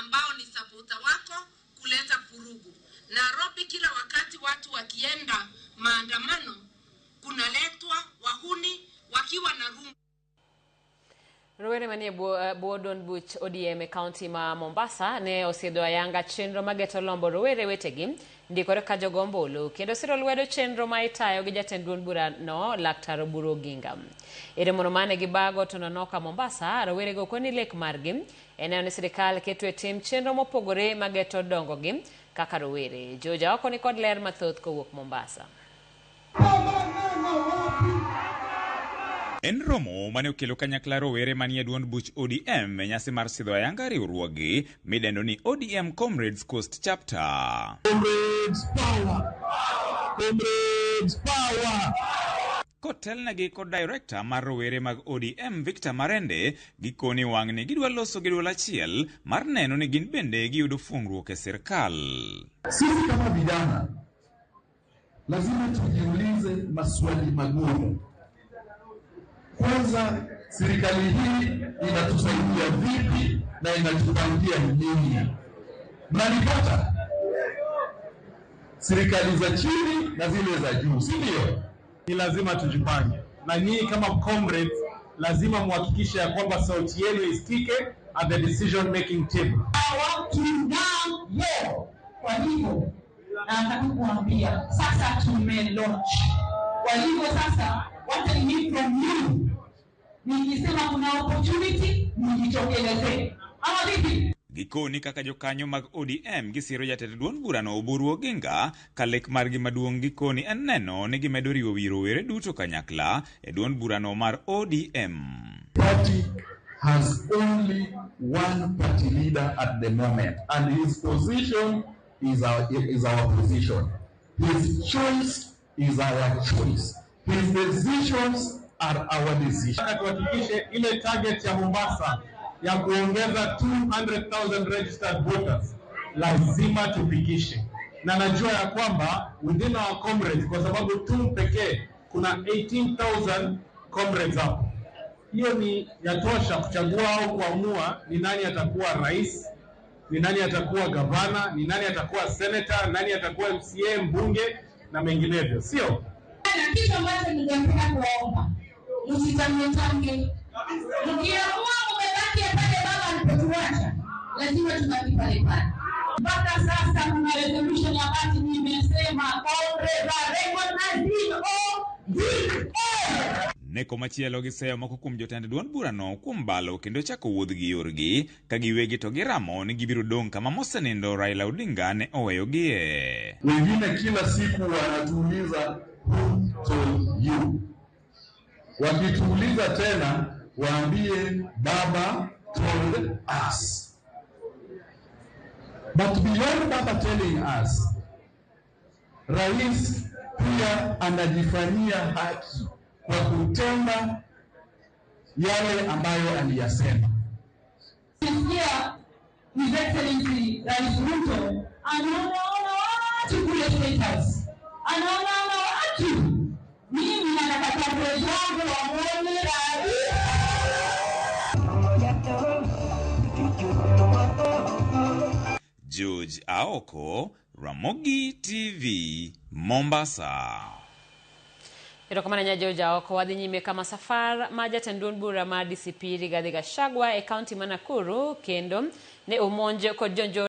Ambao ni supporter wako kuleta vurugu. Nairobi kila wakati watu wakienda maandamano kunaletwa wahuni wakiwa na rungu. Rowere manie bwo duond buch ODM e kaunti ma Mombasa ne osidho ayanga chenro mageto lombo rowere wetegi ndikore ka jogo ombulu kendo siro lwedo chenro ma itayo gi jatend duond burano Laktar Oburu Oginga. E romono mane gibago Tononoka Mombasa, rowerego koni lek margi en neno ni sirikal keto e tim chenro mopogore mageto dongogi kaka rowere. George Aoko ni kod ler mathoth kowuok Mombasa. En romo mane okelo kanyakla rowere manie duond buch ODM e nyasi mar sidho ayanga riwruoggi midendo ni ODM Comrades Coast Chapter. Comrades power! Comrades power! Kotelnegi kod director mar rowere mag ODM Victor Marende, gikoni wang'ni gidwa loso gi duol achiel mar neno ni gin bende giyudo fuong'ruok e sirkal. Sisi kama vijana lazima tujiulize maswali magumu. Kwanza, serikali hii inatusaidia vipi na inatupangia nini? Mnanipata? Serikali za chini na zile za juu, si ndio? Ni lazima tujipange, na nyinyi kama comrades lazima muhakikishe ya kwamba sauti yenu isikike at the decision making table. Tunayo. Kwa hivyo nataka kuambia sasa tume launch. Kwa hivyo sasa what I need from you, nikisema kuna opportunity mjitokeleze, ama vipi? Gikoni kaka jokanyo mag ODM gisiro jatend duond burano Oburu Oginga ka lek margi maduong' gikoni en neno ni gimedo riwo wi rowere duto kanyakla e duond burano mar ODM. Party has only one party leader at the moment, and his position is our position. His choice is our choice. His decisions are our decisions. Nataka tuhakikishe ile target ya Mombasa ya kuongeza 200,000 registered voters lazima tufikishe, na najua ya kwamba within our comrades, kwa sababu tu pekee kuna 18,000 comrades hapo, hiyo ni yatosha kuchagua au kuamua ni nani atakuwa rais, ni nani atakuwa gavana, ni nani atakuwa senator, nani atakuwa MCA, mbunge na menginevyo, sio? Na kitu ambacho ningependa kuwaomba, msitangetange. Mkiamua mumebaki pale baba alipotuacha, lazima tubaki pale pale. Mpaka sasa kuna resolution ya party nimesema comrades are recognizing ODM. Neko machielo giseyo moko kuom jotend duond burano kuom balo kendo chako wuodhgi yorgi ka giwegi to giramo ni gibiro dong' kama mosenindo Raila Odinga ne oweyogie. Wengine kila siku wanatuuliza, "Who told you?" Wakituuliza tena waambie, "Baba told us." But beyond Baba telling us, Rais pia anajifanyia haki kwa kutenda yale ambayo aliyasema. Nasikia His Excellency Rais Ruto anaonaona watu kule State House, anaonaona watu. Mimi nataka comrades wangu wamwone rais. George Aoko, Ramogi TV, Mombasa. Erokamano nya George Aoko. Wadhi nyime kama safar ma jatend duond bura mar DCP Rigathi Gachagua e kaunti ma Nakuru kendo ne omonj kod jonjore.